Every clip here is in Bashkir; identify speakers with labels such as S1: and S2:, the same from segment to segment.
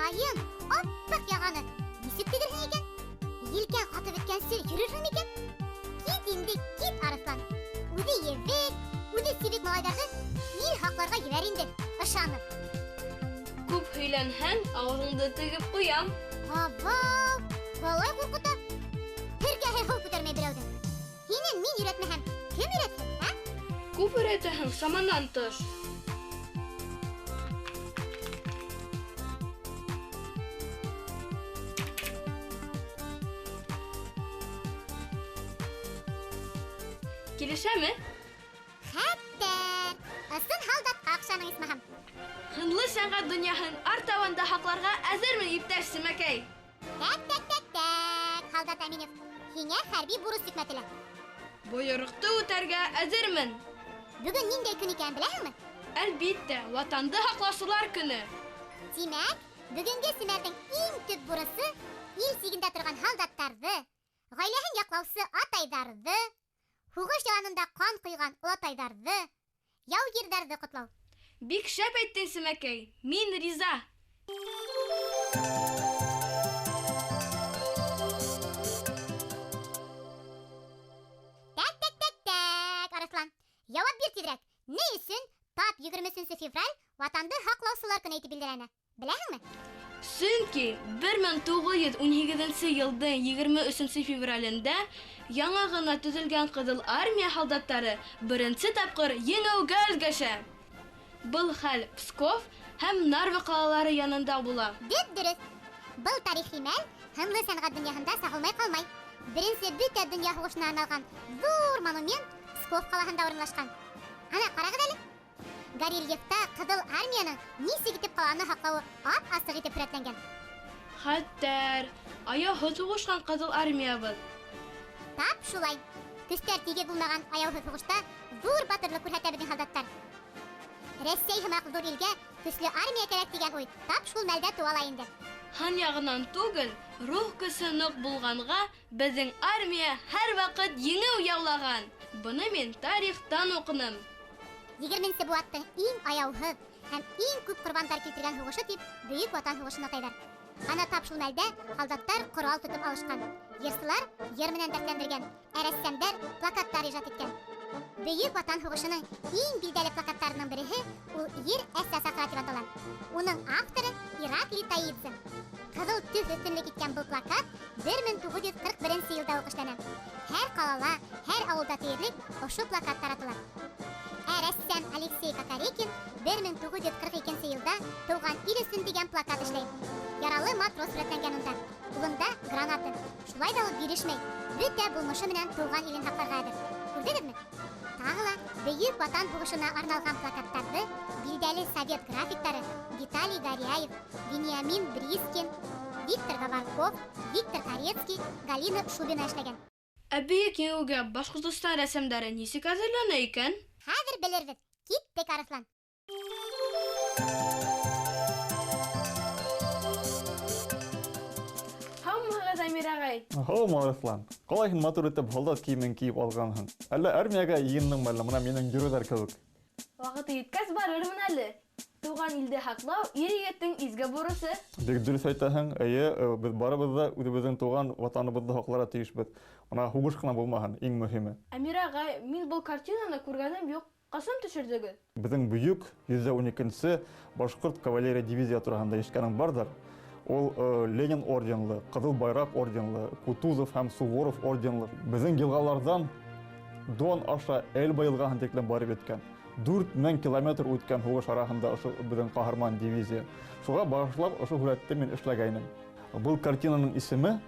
S1: һайын аппаҡ яғаны нисек тегерһең икән? Елкәң ҡатып бөткәнсе йөрөрһөң микән? Кит инде, кит, Арыҫлан. Үҙе ебек, үҙе сибек малайҙарҙы ил һаҡларға ебәр инде, ышанып.
S2: Күп һөйләнһәң, ауыҙыңды тегеп ҡуям.
S1: Абау, былай ҡурҡыта. Һеркәһе һыу күтәрмәй берәүҙең. Һине мин өйрәтмәһәм, кем өйрәтһен, ә?
S2: Күп өйрәтәһең, саманан тыш. Килешәме?
S1: Хәтәр! Ысын һалдатҡа оҡшаның, исмаһам.
S2: Һынлы сәнғәт донъяһын артабан да һаҡларға әҙермен, иптәш Семәкәй.
S1: Тәк, тәк, тәк, тәк, һалдат Әминев. Һиңә хәрби бурыс йөкмәтелә.
S2: Бойороҡто үтәргә әҙермен.
S1: Бөгөн ниндәй көн икәнен беләһеңме?
S2: Әлбиттә, Ватанды һаҡлаусылар көнө.
S1: Тимәк, бөгөнгө семәрҙең иң төп бурысы ил сигендә торған һалдаттарҙы, ғаиләһен яҡлаусы атайҙарҙы, һуғыш яланында ҡан ҡойған олатайҙарҙы, яугирҙәрҙе ҡотлау.
S2: Бик шәп әйттең, Семәкәй. Мин риза.
S1: Тәк, тәк, тәк, тәк, Арыҫлан. Яуап бир тиҙерәк. Ни өсөн тап 23 февраль Ватанды һаҡлаусылар көнө итеп билдәләнә? Беләһеңме?
S2: Сөнки 1918 йылдың 23 февралендә яңы ғына төҙөлгән Ҡыҙыл Армия һалдаттары беренсе тапҡыр еңеүгә өлгәшә. Был хәл Псков һәм Нарва ҡалалары янында була.
S1: Дөп-дөрөҫ. Был тарихи мәл һынлы сәнғәт донъяһында сағылмай ҡалмай. Беренсе бөтә донъя һуғышына арналған ҙур монумент Псков ҡалаһында урынлашҡан. Ана, ҡарағыҙ әле. Горельефта Ҡыҙыл Армияның нисек итеп ҡаланы һаҡлауы ап-асыҡ итеп һүрәтләнгән.
S2: Хәтәр, аяуһыҙ һуғышҡан Ҡыҙыл Армиябыҙ.
S1: Тап шулай. Көстәр тигеҙ булмаған аяуһыҙ һуғышта ҙур батырлыҡ күрһәтә беҙҙең һалдаттар. Рәсәй һымаҡ ҙур илгә көслө армия кәрәк тигән уй тап шул мәлдә тыуа ла инде.
S2: Һан яғынан түгел, рух көсө ныҡ булғанға беҙҙең армия һәр ваҡыт еңеү яулаған. Быны мин тарихтан уҡыным.
S1: Егерменсе быуаттың иң аяуһыҙ һәм иң күп ҡорбандар килтергән һуғышы тип Бөйөк Ватан һуғышын атайҙар. Ана тап шул мәлдә һалдаттар ҡорал тотоп алышҡан, йырсылар йыр менән дәртләндергән, ә рәссамдар плакаттар ижад иткән. Бөйөк Ватан һуғышының иң билдәле плакаттарының береһе ул Ер әсә саҡыра тип атала. Уның авторы Ираклий Тоидзе. Ҡыҙыл төҫ өҫтөнлөк иткән был плакат 1941 йылда уҡ эшләнә. Һәр ҡалала, һәр ауылда тиерлек ошо плакат таратыла. Ә рәссам Алексей Кокорейкин 1942 йылда Тыуған ил өсөн тигән плакат эшләй. Яралы матрос һүрәтләнгән унда. Ҡулында граната. Шулай ҙа ул бирешмәй. Бөтә булмышы менән тыуған илен һаҡларға әҙер. Күрҙегеҙме? Тағы ла Бөйөк Ватан һуғышына арналған плакаттарҙы билдәле совет графиктары Виталий Горяев, Вениамин Брискин, Виктор Говорков, Виктор Корецкий, Галина Шубина эшләгән.
S2: Ә Бөйөк Еңеүгә Башҡортостан рәссамдары нисек әҙерләнә икән?
S1: Хәҙер белербеҙ. Киттек, Арыҫлан.
S2: Һаумыһығыҙ, Әмир ағай.
S3: Һаумы, Арыҫлан. Ҡалай һин матур итеп һалдат кейемен кейеп алғанһың? Әллә армияға йыйындыңмы, әллә бына минең йөрөүҙәр кеүек?
S2: Ваҡыты еткәс барырмын әле. Тыуған илде һаҡлау ир егеттең изге бурысы.
S3: Бик дөрөҫ әйтәһең, эйе, беҙ барыбыҙ ҙа үҙебеҙҙең тыуған ватаныбыҙҙы һаҡларға тейешбеҙ. Бына һуғыш ҡына булмаһын, иң мөһиме.
S2: Әмир ағай, мин был картинаны күргәнем юҡ. Ҡасан төшөрҙөгөҙ?
S3: Беҙҙең бөйөк 112-нсе башҡорт кавалерия дивизия тураһында ишеткәнең барҙыр. Ул Ленин орденлы, Ҡыҙыл Байраҡ орденлы, Кутузов һәм Суворов орденлы. Беҙҙең йылғаларҙан Дон аша Эльба йылғаһын тиклем барып еткән. 4000 километр үткән һуғыш араһында ошо беҙҙең ҡаһарман дивизия. Шуға бағышлап ошо һүрәтте мин эшләгәйнем. Был картинаның исеме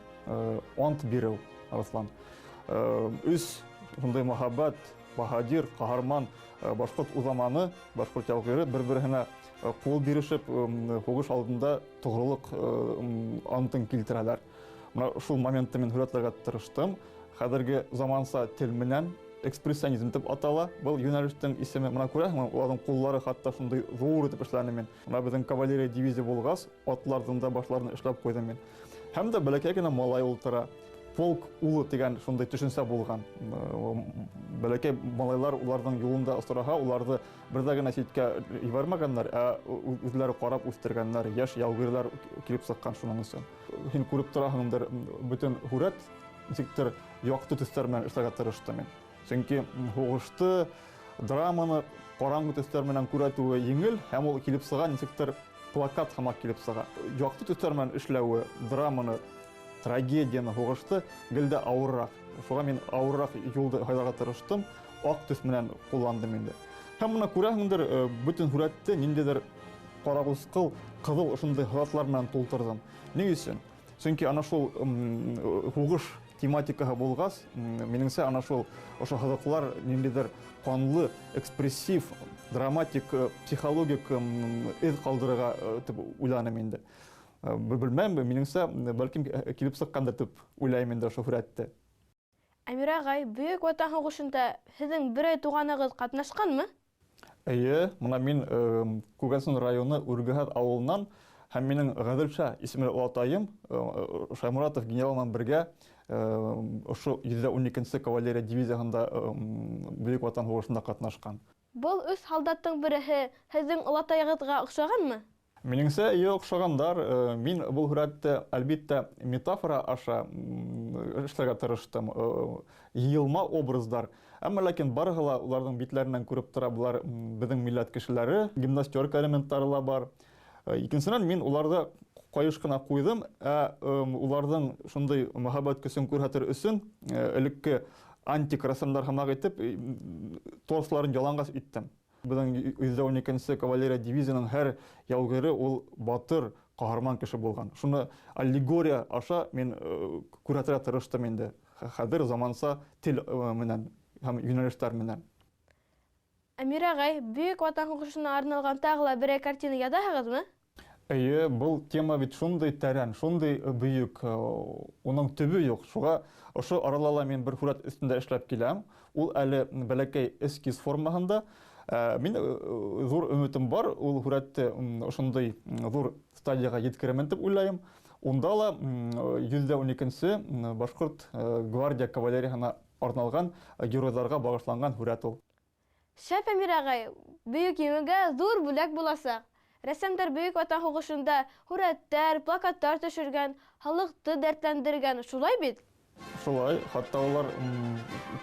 S3: Ант биреү, Арыҫлан. Өс шундай мөхәббәт, баһадир, ҡаһарман башҡорт уҙаманы, башҡорт яугире бер-береһенә ҡул бирешеп, һуғыш алдында тоғролоҡ антын килтерәләр. Бына шул моментты мин һүрәтләргә тырыштым. Хәҙерге заманса тел менән экспрессионизм тип атала. Был йүнәлештең исеме. Бына күрәһеңме, уларҙың ҡуллары хатта шундай ҙур итеп эшләнем мин. Бына беҙҙең кавалерия дивизия булғас, атларҙың да башларын эшләп ҡуйҙым мин. Һәм дә бәләкәй генә малай ултыра. Полк улы тигән шундай төшөнсә булған. Бәләкәй малайлар уларҙың юлында осраһа, уларҙы бер ҙә генә ситкә ебәрмәгәндәр, ә үҙләре ҡарап үҫтергәндәр, йәш яугирҙәр килеп сыҡҡан шуның өсөн. Һин күреп тораһыңдыр, бөтөн һүрәт нисектер яҡты төҫтәр менән эшләргә тырыштым мин. Сөнки һуғышты, драманы ҡараңғы төҫтәр менән күрәтеүе еңел, һәм ул килеп сыға нисектер плакат һымаҡ килеп сыға. Яҡты төҫтәр менән эшләүе, драманы, трагедияны, һуғышты гел дә ауырыраҡ. Шуға мин ауырыраҡ юлды һайларға тырыштым, аҡ төҫ менән ҡулландым инде. Һәм бына күрәһеңдер, бөтөн һүрәтте ниндәйҙер ҡарағусҡыл, ҡыҙыл ошондай һыҙатлар менән тултырҙым. Ни өсөн? Сөнки ана шул һуғыш тематикаһы булғас, минеңсә, ана шул ошо һыҙыҡлар ниндәйҙер ҡанлы, экспрессив, драматик, психологик эҙ ҡалдырырға тип уйланым инде. Белмәйем, минеңсә, бәлкем килеп сыҡҡандыр тип уйлайым инде ошо һүрәтте.
S2: Әмир ағай, Бөйөк Ватан һуғышында һеҙҙең берәй туғанығыҙ ҡатнашҡанмы?
S3: Эйе, бына мин Күгәрсен районы Үргәһәҙ ауылынан һәм минең Ғәҙелша исемле олатайым Шаймуратов генерал менән бергә ошо 112-нсе кавалерия дивизияһында Бөйөк Ватан һуғышында ҡатнашҡан.
S2: Был өс һалдаттың береһе һеҙҙең олатайығыҙға оҡшағанмы?
S3: Минеңсә, эйе, оҡшағандар. Мин был һүрәтте, әлбиттә, метафора аша эшләргә тырыштым. Йыйылма образдар. Әммә ләкин барыһы ла уларҙың битләренән күреп тора, былар беҙҙең милләт кешеләре, гимнастерка элементтары ла бар. Икенсенән, мин уларҙы ҡайыш ҡына ҡуйҙым, ә уларҙың шундай мөхәббәт көсөн күрһәтер өсөн элекке антик рәссамдар һымаҡ итеп торсларын яланғас иттем. Беҙҙең 112-нсе кавалерия дивизияның һәр яугире ул батыр, ҡаһарман кеше булған. Шуны аллегория аша мин күрһәтергә тырыштым инде. Хәҙер заманса тел менән һәм йүнәлештәр менән.
S2: Әмир ағай, Бөйөк Ватан һуғышына арналған тағы ла берәй картина яҙаһығыҙмы?
S3: Эйе, был тема бит шундай тәрән, шундай бөйөк, уның төбө юҡ. Шуға ошо арала ла мин бер һүрәт өҫтөндә эшләп киләм. Ул әле бәләкәй эскиз формаһында. Мин ҙур өмөтөм бар, ул һүрәтте ошондай ҙур стадияға еткерәмен тип уйлайым. Унда ла 112-нсе башҡорт гвардия кавалерияһына арналған геройҙарға бағышланған һүрәт ул.
S2: Шәп, Әмир ағай, Бөйөк Еңеүгә ҙур бүләк буласаҡ. Рәссамдар Бөйөк Ватан һуғышында һүрәттәр, плакаттар төшөргән, халыҡты дәртләндергән, шулай бит?
S3: Шулай, хатта улар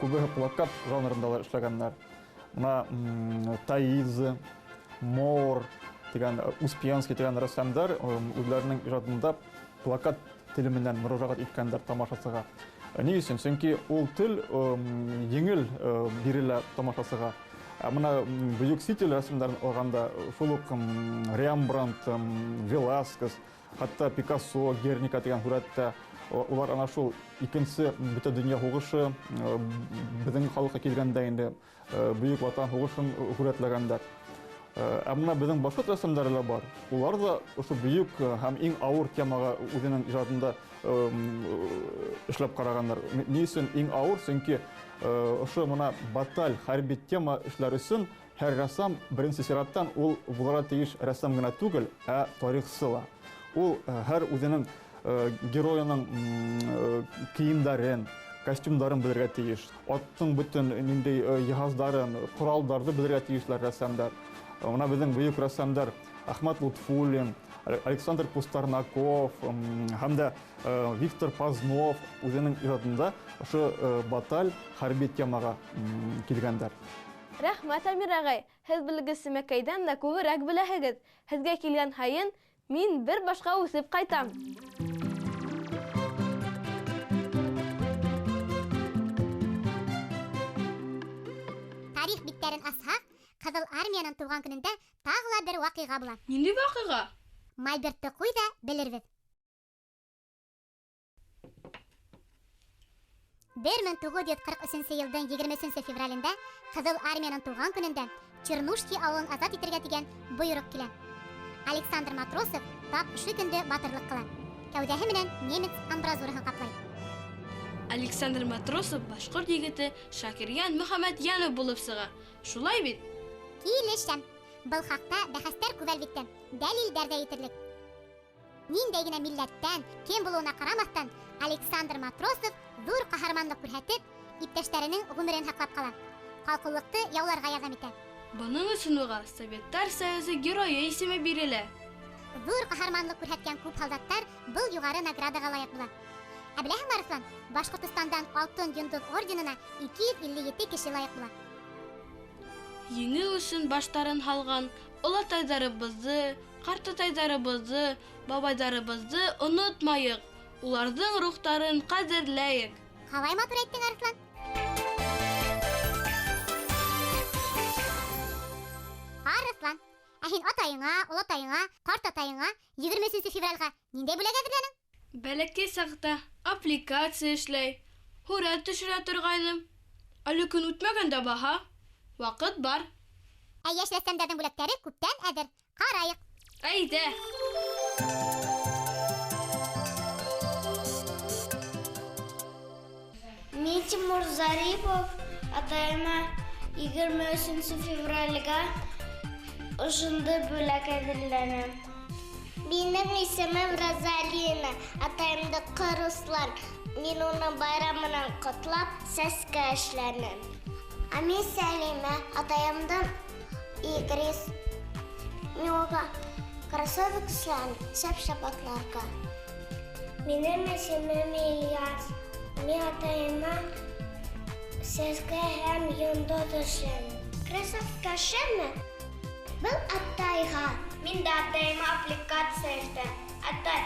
S3: күбеһе плакат жанрында ла эшләгәндәр. Бына Таиз, Мор тигән, Успенский тигән рәссамдар үҙләренең ижадында плакат теле менән мөрәжәғәт иткәндәр тамашасыға. Ни өсөн? Сөнки ул тел еңел бирелә тамашасыға. Ә бына бөйөк сит ил рәсемдәрен алғанда шул уҡ Рембрандт, Веласкес, хатта Пикассо, Герника тигән һүрәттә улар ана шул икенсе бөтә донъя һуғышы, беҙҙең халыҡҡа килгәндә инде Бөйөк Ватан һуғышын һүрәтләгәндәр. Ә бына беҙҙең башҡорт рәссамдары ла бар. Улар ҙа ошо бөйөк һәм иң ауыр темаға үҙенең ижадында эшләп ҡарағандар. Ни өсөн иң ауыр? Сөнки ошо бына баталь хәрби тема эшләр өсөн һәр рәссам беренсе сираттан ул булырға тейеш рәссам генә түгел, ә тарихсы ла. Ул һәр үҙенең геройының кейемдәрен, костюмдарын белергә тейеш. Аттың бөтөн ниндәй йыһаздарын, ҡоралдарҙы белергә тейешләр рәссамдар. Бына беҙҙең бөйөк рәссамдар Әхмәт Лотфуллин, Александр Пустарнаков һәм дә Виктор Пазнов үҙенең ижадында ошо баталь хәрби темаға килгәндәр.
S2: Рәхмәт, Әмир ағай, һеҙ белгес Семәкәйҙән дә күберәк беләһегеҙ. Һеҙгә килгән һайын мин бер башҡа үҫеп ҡайтам.
S1: Тарих биттәрен асһаҡ, Ҡыҙыл Армияның тыуған көнөндә тағы ла бер ваҡиға була.
S2: Ниндәй ваҡиға?
S1: Мольбертты ҡуй ҙа белербеҙ. Бер мең туғыҙ йөҙ ҡырҡ өсөнсө йылдың егерме өсөнсө февралендә Ҡыҙыл Армияның тыуған көнөндә Чернушки ауылын азат итергә тигән бойороҡ килә. Александр Матросов тап ошо көндө батырлыҡ ҡыла. Кәүҙәһе менән немец амбразураһын ҡаплай.
S2: Александр Матросов башҡорт егете Шакирйән Мөхәммәтйәнов булып сыға. Шулай бит?
S1: Килешәм. Был хаҡта бәхәстәр күп әлбиттә. Дәлилдәр ҙә етерлек. Ниндәй генә милләттән, кем булыуына ҡарамаҫтан, Александр Матросов ҙур ҡаһарманлыҡ күрһәтеп, иптәштәренең ғүмерен һаҡлап ҡала. Ҡалҡыулыҡты яуларға ярҙам итә.
S2: Бының өсөн уға Советтар Союзы Геройы исеме бирелә.
S1: Ҙур ҡаһарманлыҡ күрһәткән күп һалдаттар был юғары наградаға лайыҡ була. Ә беләһеңме, Арыҫлан, Башҡортостандан Алтын Йондоҙ орденына 257 кеше лайыҡ була.
S2: Еңеү өсөн баштарын һалған олатайҙарыбыҙҙы, ҡартатайҙарыбыҙҙы, бабайҙарыбыҙҙы онотмайыҡ, уларҙың рухтарын ҡәҙерләйек.
S1: Ҡалай матур әйттең, Арыҫлан. Арыҫлан, ә һин атайыңа, олатайыңа, ҡартатайыңа 23 февралгә ниндәй бүләк әҙерләнең?
S2: Бәләкәй саҡта аппликация эшләй, һүрәт төшөрә торғайным. Әле көн үтмәгән дә баһа. Ваҡыт бар.
S1: Ә йәш рәссамдарҙың бүләктәре күптән әҙер. Ҡарайыҡ.
S2: Әйҙә.
S4: Мин Тимур Зарипов, атайыма 23 февралгә ошондай бүләк әҙерләнем. Минең исемем Розалина, атайымдыҡы Руслан. Мин уның байрамынан ҡотлап, сәскә эшләнем. Ә мин Сәлимә, атайымдың Идрис. Мин уға кроссовок эшләнем, шәп-шәп атларға. Минең исемем Ильяс. Мин атайыма сәскә һәм йондоҙ эшләнем. Кроссовка эшләнме? Был атайға. Мин дә атайыма аппликация эшләнем. Атай,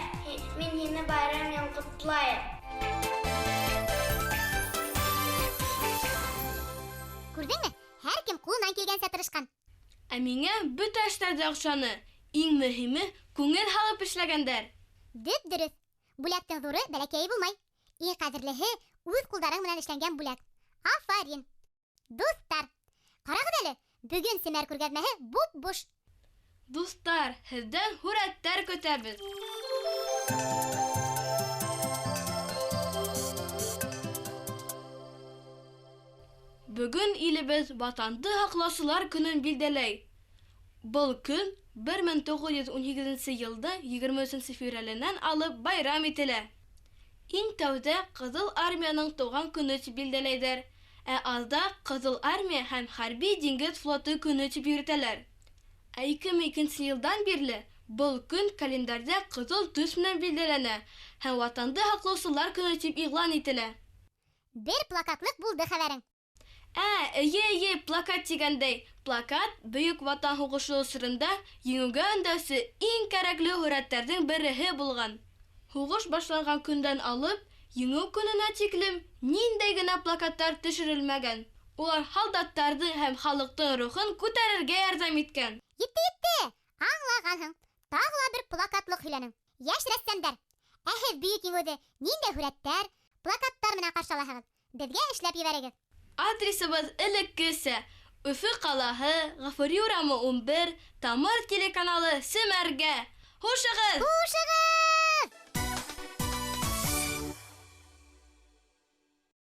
S4: мин һине байрам менән ҡотлайым.
S1: Күрҙеңме? Һәр кем ҡулынан килгәнсә тырышҡан.
S2: Ә миңә бөтә эштәр ҙә оҡшаны. Иң мөһиме, күңел һалып эшләгәндәр.
S1: Дөп-дөрөҫ. Бүләктең ҙуры бәләкәйе булмай. Иң ҡәҙерлеһе үҙ ҡулдарың менән эшләнгән бүләк. Афарин! Дуҫтар, ҡарағыҙ әле, бөгөн Семәр күргәҙмәһе буп-буш.
S2: Дуҫтар, һеҙҙән һүрәттәр көтәбеҙ. Бөгөн илебеҙ Ватанды һаҡлаусылар көнөн билдәләй. Был көн 1918 йылда 23 февраленән алып байрам ителә. Иң тәүҙә Ҡыҙыл Армияның тыуған көнө тип билдәләйҙәр, ә аҙаҡ Ҡыҙыл Армия һәм Хәрби диңгеҙ флоты көнө тип йөрөтәләр. Ә 2002 йылдан бирле был көн календарҙа ҡыҙыл төҫ менән билдәләнә һәм Ватанды һаҡлаусылар көнө тип иғлан ителә.
S1: Бер плакатлыҡ булды хәбәрең.
S2: Ә, эйе, эйе, плакат тигәндәй. Плакат Бөйөк Ватан һуғышы осоронда еңеүгә өндәүсе иң кәрәкле һүрәттәрҙең береһе булған. Һуғыш башланған көндән алып, еңеү көнөнә тиклем ниндәй генә плакаттар төшөрөлмәгән. Улар һалдаттарҙың һәм халыҡтың рухын күтәрергә ярҙам иткән.
S1: Етте, етте! Аңлағанһың. Тағы ла бер плакатлыҡ һөйләнең. Йәш рәссамдар, ә һеҙ Бөйөк Еңеүҙе ниндәй һүрәттәр, плакаттар менән ҡаршы алаһығыҙ? Беҙгә эшләп ебәрегеҙ.
S2: Адресыбыҙ элеккесә: Өфө ҡалаһы, Ғафури урамы 11, Тамыр телеканалы, Семәргә. Хушығыҙ!
S1: Хушығыҙ!